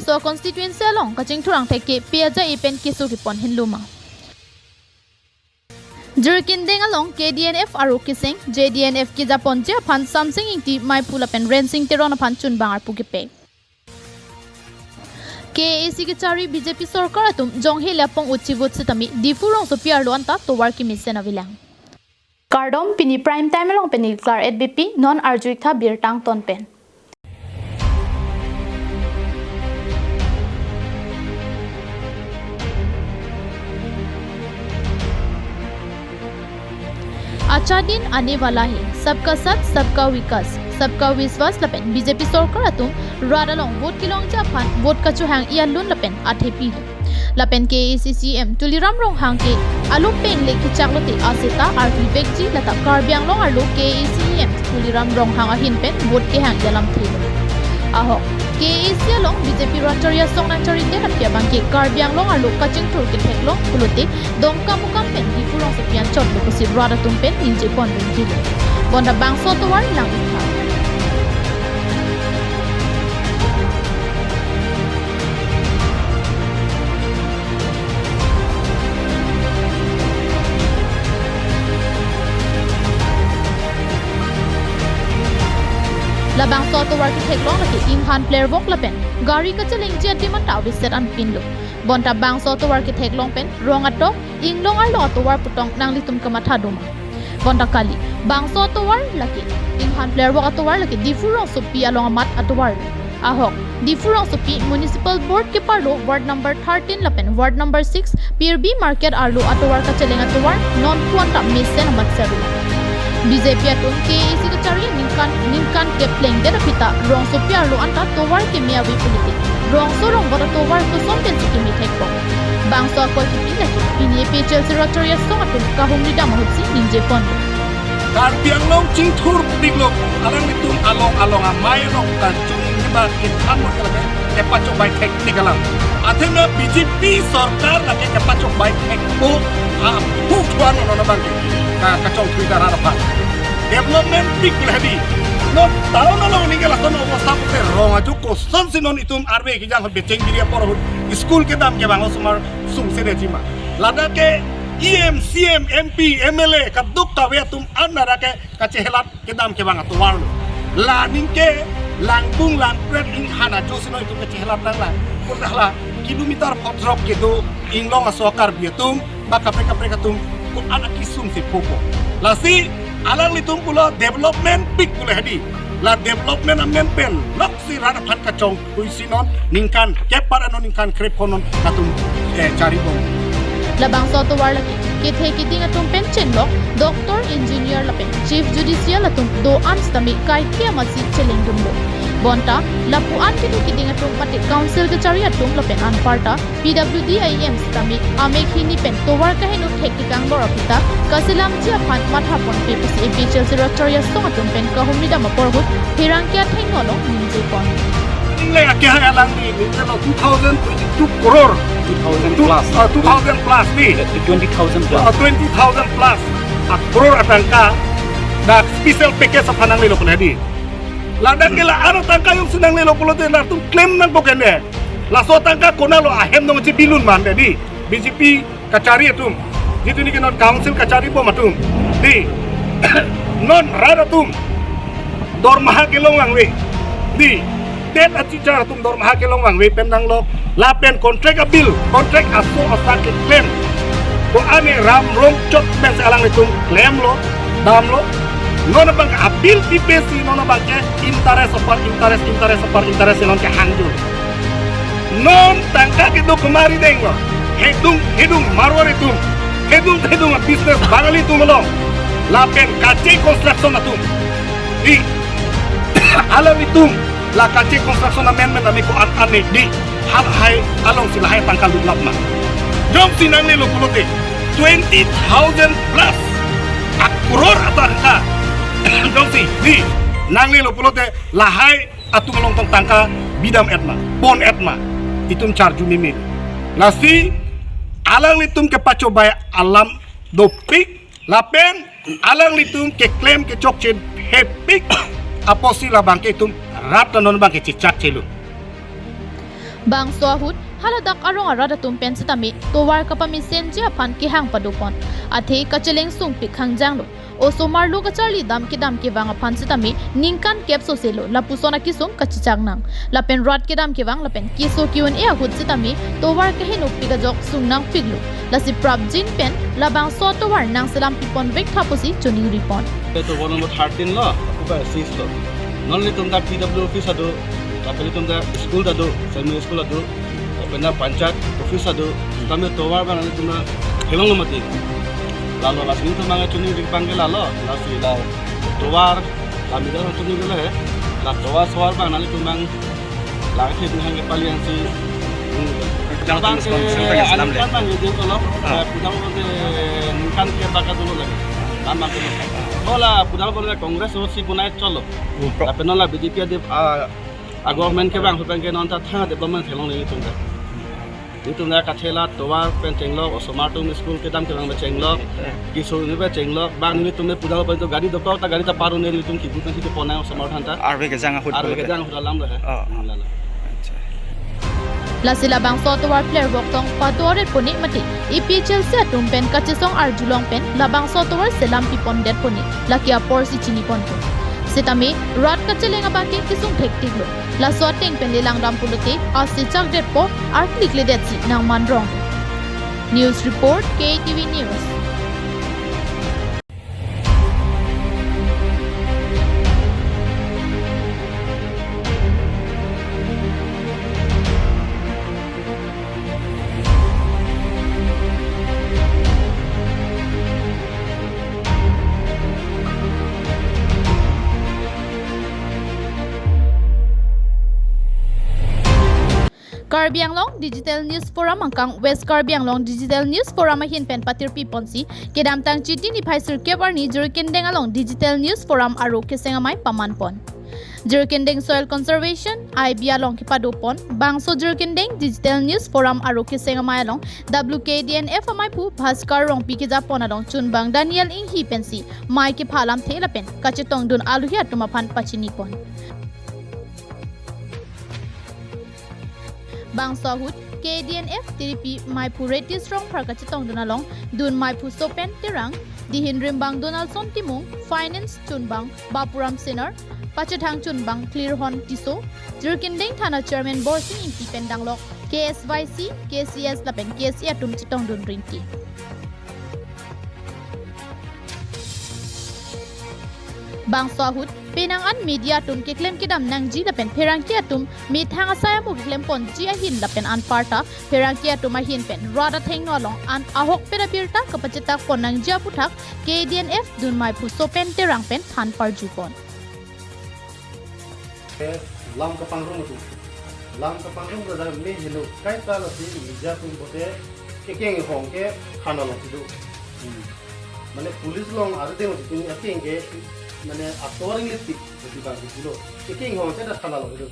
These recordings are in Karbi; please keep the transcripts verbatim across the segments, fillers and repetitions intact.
So constituency along kachingthur angthek ke pia ja ipen keso kepon hinluma. Jirikindeng along K D N F aro keseng, J D N F kejaponji aphan Samsing Ingti maipu lapen Rensing Teron aphan chunbang arpu kepe. K A A C kachari B J P sorkar atum jonghe lapong uchi vote sitame Diphu rongsopi arlo anta tovar kemesen avelang. Kardom, pini Prime Time along pen neli Claret Beypi, non arju-ik tha birta angton pen. Acha din aane wala hai, sabka saath, sabka vikas, sabka vishwas lapen B J P sorkar atum rat along vote kelongji aphan vote kachohang-i alun lapen athepilo. Lapen K A A C C E M Tuliram Ronghang ke alo pengle kechak lote aseta arvi vekji lata Karbi Anglong arlo K A A C E M Tuliram Ronghang ahin pen vote kehang-i alamthelo. Ahok, K A A C along B J P rat chari asong nangcharidet aphi abang ke Karbi Anglong arlo kachingthur ketheklong pulote Dongkamukam pen Diphu rongsopi anchotlo pusi rat atum pen ningje pon pen pilo. Bonta bangso atovar lang-ik tha. Labangso atovar ketheklong lake inghan plervok lapen gari kachelengji adim anta aveset anpinlo. Bonta bangso atovar ketheklong pen rong atok, inglong arlo atovar putong nanglitum kamatha doma. Bonta kali, bangso atovar lake inghan plervok atovar lake Diphu rongsopi along amat atovar. Ahok, Diphu rongsopi Municipal Board keparlo ward number thirteen lapen ward number six Pirbi Market arlo atovar kacheleng atovar nonpu anta mesen amat serlo. B J P atum K A A C kachari ningkan ningkan kep plengdet aphi ta rongsopi arlo anta tovar keme ave pulote rongso rongbot atovar koson pensi keme thekpo. Bangso akol kipi lake pini A P H L C rat chari asong atum kahumri dam ahutsi ningje pon. Karbi Anglong chingthurpiklo, alanglitum along along amei along kachung ingba kithan mo kalake kepachobei thektik alam. Athema B J P sorkar lake kepachobei thekpo aphu thuan non abang ke ka kachongthui darar aphan. Development pik pule hedi. Non town along ningke lason obostha pute rong aju kosonsi non itum arve kijang ahut Bechengiri apor ahut school kedam kevang osomar sungse dejima. Ladak ke E M, C M, M P, M L A kadokave atum an ladak ke kachehelat kedam kevang atovarlo. La ningke langbung langpret inghan ajo si non itum kachehelat nanglang. Pur hala kilometer photrok kedo inglong aso Karbi atum ba kaprek kaprek atum ko-an akesung si phopo. Lasi alanglitum pulo development pik pule hedi. La development amen pen loksi rat aphan kachongthuisi non ningkan kep para non ningkan krepho non latum, eh, charibom. Labangso atovar lake kethe keding atum pen chenglok, doctor, engineer lapen Chief Judicial atum do-an sitame kaike amatsi chelengdunlo. Bonta lapu-an kethe keding atum mate council kachari atum lapen anparta P W D I M sitame amek hini pen tovar kaheno thek kekang lor aphi ta kaselamji aphan matha ponpe pusi A P H L C rat chari asong atum pen kahumri dam apor ahut pherangke athengno along ningje pon. Ningle akehai alangli ningkelo two thousand twenty-two crore. Two thousand Two, plus. ah, two thousand plus ni. Twenty thousand plus. Ah, twenty thousand plus. Ah, crore atangka dak special package aphan nanglelo pule hedi. Ladak ke la-an atangka jongsi nanglelo pulote latum claim nangpo kene. Laso atangka konatlo ahem nong chibilun man hedi. B J P kachari atum, jitu niki non council kachari bom atum, di, non rat atum dormaha kelong vangve, di, TET a-teacher atum dormaha kelong vangve pen nanglo, lapen contract a-bill, contract aso asa ke claim, ko-an ne ram rong chot pensi alanglitum claim lo, damlo, non abang a-bill pipesi non abang ke interest upon interest, interest upon interest non kehangjo. Non tangka kedo kemari denglo. Hedung, hedung Marwari atum. Hedung, hedung a-business Bangali atum along. Lapen Kache Construction atum. Di alanglitum la Kache Construction amen men ami ko an ane di halahai alongsi lahai tangka lutlap ma. Jongsi nanglelo pulote twenty thousand plus a-crore atangka. Jongsi di nanglelo pulote lahai atum along tong tangka bidam-et ma, pon-et ma, itum charju meme. Lasi alanglitum kepachobei alam dopik, lapen alanglitum keklem kechokche hepik apotsi labang ke itum rat non abang ke chechakchelun. Bangso ahut haladak arong arat atum pen sitame tovar kapamesenji aphan kehang padopon. Athe kacheleng sungpik hangjanglo. Osomar lo kacharli dam kedam kevang aphan sitame ningkan kep soselo lapuson akesung kachechak nang. Lapen rat kedam kevang lapen keso ke-un-e ahut sitame tovar kahenopik ajok sung nangpiklo. Lasi prapjin pen labangso tovar nangselam pipon vek tha pusi choningri pon. Tovar number thirteen lo, ako ba six lo. Non nelitum ta P W office ado, lapen nelitum ta school ta do, Saint Mary school ado, lapen ta panchayat office ado, tame tovar abang nelitum ta theklonglo mati. Lalo lasi nelitum abang choningri abang ke lalo, lasi la tovar, la media choningri lo he, la tovar sovar abang nelitum abang lake dun hang kepali hang si. Jang abang tum ke, sponsor ta ya, selam le. Aningkan abang ye jeng tolong, ah, eh, pudang bote ningkan ke baka dulu lagi. Kan abang ke. Bola pudang bote Congress lo si punai cholo. Hmm, pro- Tapi non la B J P ade, ah, a government kevang ahut abang ke non ta thang development theklong nelitum ta. Nelitum ta kachelang tovar pen chenglok, osomar atum school kedam kedam pen chenglok, keso ni pen chenglok, bang nelitum ne pudang pen to gari dokok ta gari ta paru ne nelitum kibut nang si ponang osomar atum ta. Arve kejang ahut. Arve pulote. Kejang ahut alam lo he. Oh. Hmm, lalo. Acha. Lasi labangso tovar pler vok tong pado aret poni mati A P H L C atum pen kachesong arjulong pen labangso tovar selam pipon det poni lake apor si chini ponpo. Sitame rat kacheleng abang ke kesung thektiklo. Laso ateng pen lelang dam pulote asechak detpo arklik ledet si nangman rong. News report, K T V News. Karbi Anglong Digital News Forum angkang West Karbi Anglong Digital News Forum ahin pen patirpi ponsi kedamtang Chiti niphai sirkep arni Jirikindeng along Digital News Forum aro keseng amei paman pon. Jirikindeng Soil Conservation, I B along kepado pon, bangso Jirikindeng Digital News Forum aro keseng amei along W K D N F ameiphu Bhaskar Rongpi keja pon along chunbang Daniel Inghi pensi mei kepha alamthe lapen kachetongdun aluhi atum aphan pachini pon. Bangso ahut K D N F tiripi meiphu Reddy Rongphar kachetongdun along dun meiphu Sopen Terang, dihin rimbang Donaldson Timung, finance chunbang Bapuram Senar, pachethang chunbang Clearhon Tisso, Jirikindeng Thana Chairman Borsing Ingti pen danglok K S Y C, K C S lapen K S A atum chetongdun rinti. Bangso ahut penang an media atum keklem kedam nangji lapen pherangke atum methang asai amo keklem ponji ahin lapen anparta pherangke atum ahin pen rat athengno along an ahokpet abirta kapachetak pon nangji aputhak K D N F dun meiphu Sopen Terang pen than parju pon. Lam kapangrum atum. Lam kapangrum rada me helo kaita lasi media atum bote ekeng hong ke khana long tidu. Hmm. Mane police along arideng atum ekeng ke mane atoring lipik bagi bagi kilo. Ekeng hong ke da khana long tidu.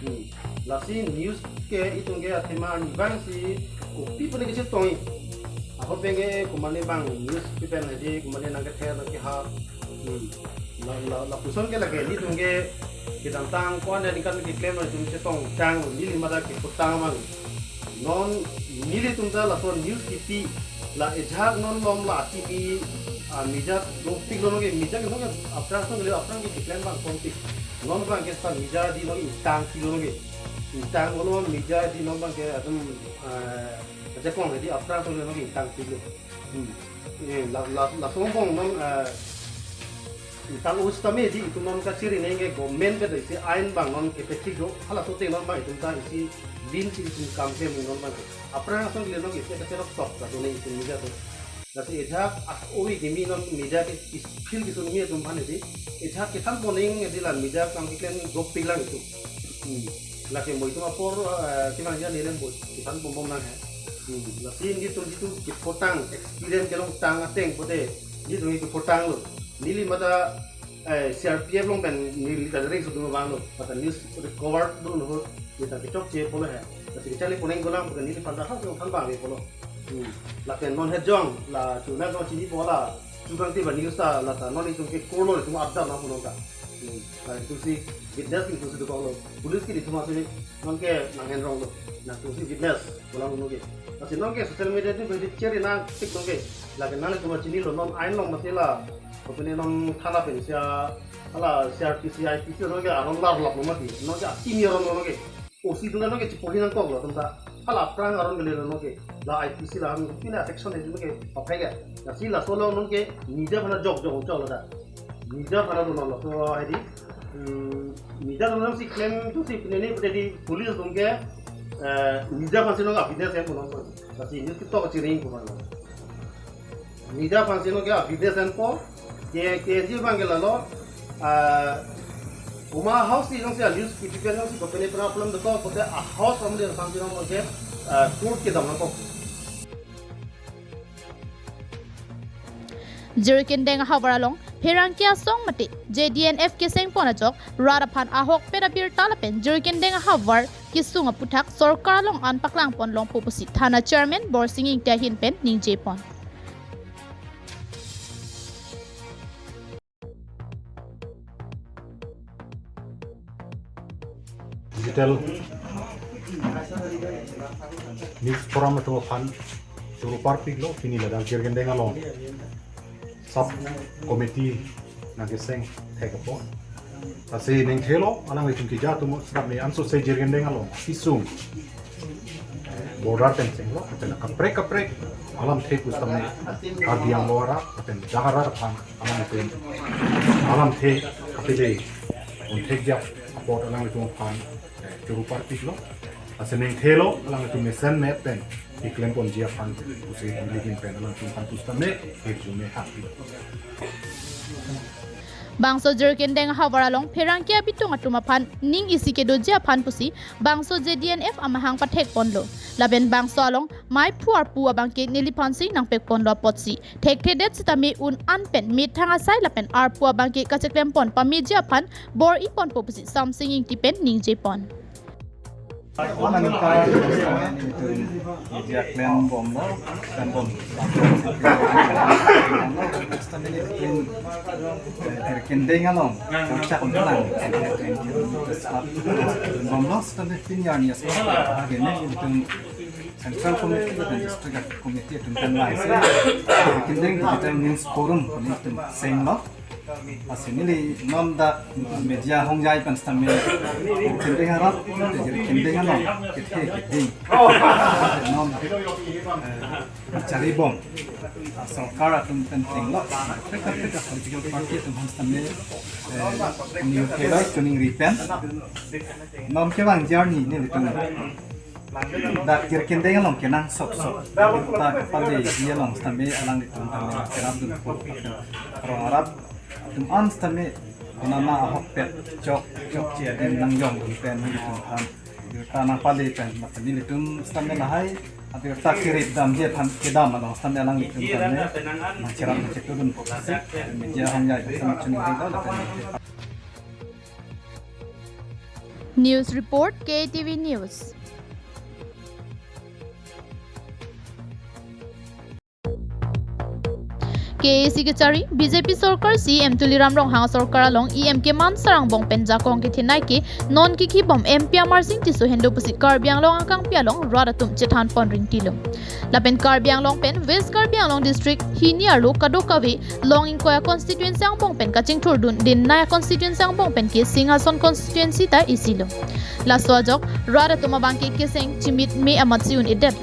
Hmm. Lasi news ke itum ke athema anibang si kopi pune kecil tongi. Ako penge kumane bang news pipen aja kumane nang kether nang keha. Hmm. La, la, lapuson ke lake nelitum ke kedamtang ko-an aningkan keklem nelitum chetong tang neli mada keputang mang. Non nelitum ta lason news kipi la ejak non lom la T V, ah, media dopik lo ke media ke non ke aphrang son le aphrang ke keklem bang kontik. Non bang ke sa media di non ingtang pilo ke. Ingtang lo media di non bang ke atum, ah, ajakong di aphrang son le non ke ingtang pilo. Hmm. Eh, la, la, lason bong non, eh, ingtang us tame di itum non kachiri neng ke government ke do isi ain bang non ke pechik do, halaso ateng non bang itum ta isi din si itum kam ke non bang ke. Aphrang asong le non isi kachirok tok ta do neng itum media do. Lasi ejak ah, oi kimi non media ke is feel kisun mi atum aphan di. Ejak kethan pon neng di la media kam keklem dopik lang itum. Hmm. Lake mo itum apor, eh, kemang ja nilem bo, kethan pon pon nang he. Hmm. Lasi nelitum jitu keputang experience kelong tang ateng bote nelitum keputang lo. Neli mada, eh, C R P F along pen neli ta ring sudun bang lo. Mata news recover dun ho. Neli ta kechokche pulo he. Lasi kecharli pon neng pulang bukan neliphan ta ha phan bang pulo. Hmm. Lapen non hejong la chuna jong chini bola. Chukang tiba news ta la ta non itum ke kurlo itum update na pulo ka. Latum si witness ke latum si dokoklo. Police ke latum asini nonke nanghenronglo. Latum si witness pulang nonke. Lasi nonke social media ni beri share nangpik nonke. Lake nanglitum chinilo, non ain along mati la. Kopine non thana pen sia, hala C R P C, I P C nonke aron larlaplo mati. Nonke atim aron nonke. O C atum nonke chipohi nangkoklo atum ta. Hala aphrang aron kalilo nonke. La I P C la nonke pine affection nonke paphai ke. Lasi laso along nonke media aphan jok jok choklo ta. Media aphan do non laso hedi. Hmm, media along si claim tu si pine ni pute di police atumke, eh, media aphan si non evidence enpo non. Lasi news ketok chiring ko non. Media aphan si nonke evidence enpo. Ke, ke ji abangke lalo, ah, Huma House si jongsi a-news kepi pen jongsi kopine pura problem dokok, kote a-house amli aphan si nonke, ah, court kedam nangkok. Jirikindeng ahavar along pherangke asong mate J D N F kesengpon ajok rat aphan ahokpet abirta lapen Jirikindeng ahavar kesung aputhak sorkar along an paklangpon longpo pusi thana chairman Borsing Ingti ahin pen ningjepon. Digital News Forum atum aphan choro parpiklo, pini ladak Jirikindeng along sub committee nangkeseng thek apot. Lasi ningthelo, alanglitum keja atum sitame ansose Jirikindeng along kesung border pen chenglo, lapen kaprek kaprek alamthe pusitame Karbi Anglong arat lapen dak arat aphan alanglitum alamthe kapele un thekjap apot alanglitum aphan, eh, choro parpiklo. Lasi ningthelo, alanglitum mesen me pen keklemponji aphan pusi nelihin pen alanglitum aphan pusitame hirjume hangpilo. Bangso Jirikindeng ahavar along pherangke abitung atum aphan ning isi kedoji aphan pusi bangso J D N F amahang pathekponlo. Lapen bangso along maiphu arpu abangke neliphan si nangpekponlo apotsi thekthedet sitame un an pen methang asai lapen arpu abangke kacheklempon pameji aphan bor-iponpo pusi Samsing Ingti pen ningjepon. Media klembomlo, klembom. Jirikindeng along chorcha kelang bomlo, sitame pini arni asai, ha, gene itum Central Committee lapen District Committee atum kan lang si, Jirikindeng Digital News Forum koni itum senglo. Lasi neli non dak media hongjai pen sitame Jirikindeng arat, Jirikindeng along kethe keding non, eh, charibom. Sorkar atum pen tenglok, kaprek kaprek political party atum aphan sitame, eh, ningthelo, chiningri pen. Non kevangji arni nelitum dak Jirikindeng along kenangsot sot ta kepale along sitame alanglitum tame cherapdunpo, rong arat atum an sitame konatna ahokpet chok chokche adim nangjongdun pen nelitum aphan birta nangpale pen, lapen nelitum sitame lahai abirta kerip damji aphan kedam along sitame alanglitum tame nangcherap nangchetudunpo pusi media hongjai sitame chiningri lapen News report, K A T V News. K A A C kachari, B J P sorkar C E M Tuliram Ronghang sorkar along E M Kemansar angbong pen jakong kethenei ke non kikibom M P Amarsing Tisso hendo pusi Karbi Anglong akangpi along rat atum chethanpon ringtilo. Lapen Karbi Anglong pen West Karbi Anglong District hini arlo kadokave long ingkoi a constituency angbong pen kachingthurdun, dinnei a constituency angbong pen ke Singhason constituency ta isilo. Laso ajok rat atum abangke keseng chimit me amatsi un-edet.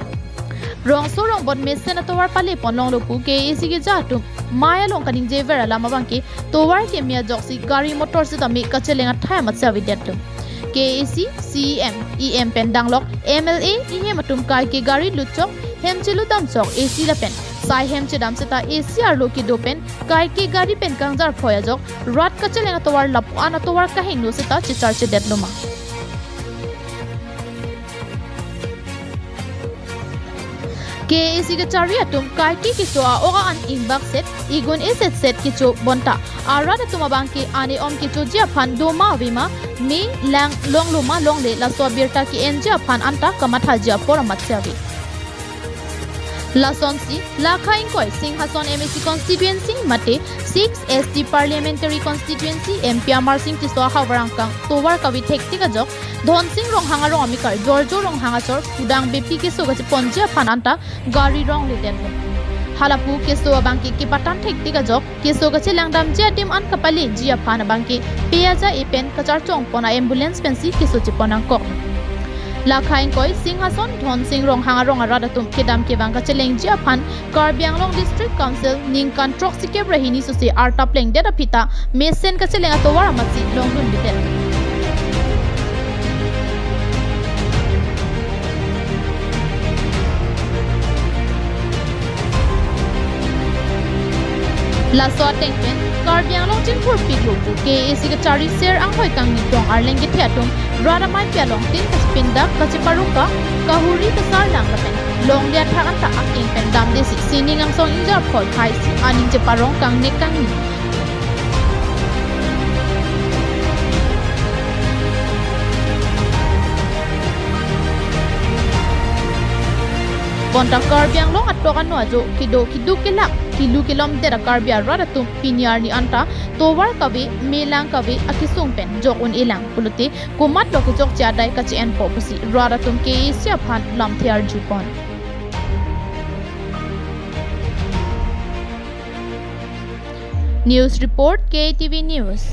Rongso rongbot mesen atovar palepon longlo pu K A A C keja atum mei along kaningjever alam abangke tovar keme ajoksi gari motor sitame kacheleng athai amatsi avedetlo. K A A C, C E M, E M pen danglok M L A ehem atum kaike gari lutchok, hem cheludamchok A C lapen sai hem chedam seta A C arlo kedo pen kaike gari pen kangjarphoi ajok rat kacheleng atovar lapu-an atovar kahingno seta checharchedetlo ma. K A A C kachari atum kaike kecho a-ok an ingbak set, igun eset set kecho bonta arat atum abangke ane om kechoji aphan doma avema, me lang longlo ma longle laso abirta ke-enji aphan anta kamathaji apor amatsi ave. Lasonsi, lakha ingkoi Singhason M A C constituency mate six S T parliamentary constituency M P Amarsing Tisso ahavar angkang tovar kave thektik ajok, Dhonsing Ronghang arong amekar Jorjo Ronghang asor kudang bepi keso kacheponji aphan anta gari rong ledet lo. Halapu keso abangke kepathan thektik ajok, keso kachelangdamji adim an kapaleji aphan abangke peyaja epen kacharchongpon a-ambulance pensi keso chepon nangkok. Lakha ingkoi Singhason Dhonsing Ronghang arong arat atum kedam kevang kachelengji aphan Karbi Anglong District Council ningkan throksikep ra hini sose arta plengdet aphi ta mesen kacheleng atovar amatsi longdun bidet. Laso ateng pen Karbi Anglong chingthurpik lo pu K A A C kachari ser anghoi kangni tong arleng kethe atum rat amei pi along tin kachepindak kacheparuk ka kahuri kasarlang lapen longle athak anta akeng pen damdesi sining angsong ingjap khol phaisi aning cheparong kangnek kangni. Bonta Karbi Anglong atok ano ajo kedo keduk kelak kelu kelomdet a-Karbi arat atum pini arni anta tovar kave, melang kave akesung pen jok un-elang pulote komatlo kechokche adai kache-enpo pusi rat atum K A A C aphan lamthe arjupon. News report, K T V News.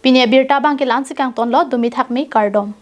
Pini abirta abangke la-ansi kangtonlo, dumi thakmi, kardom.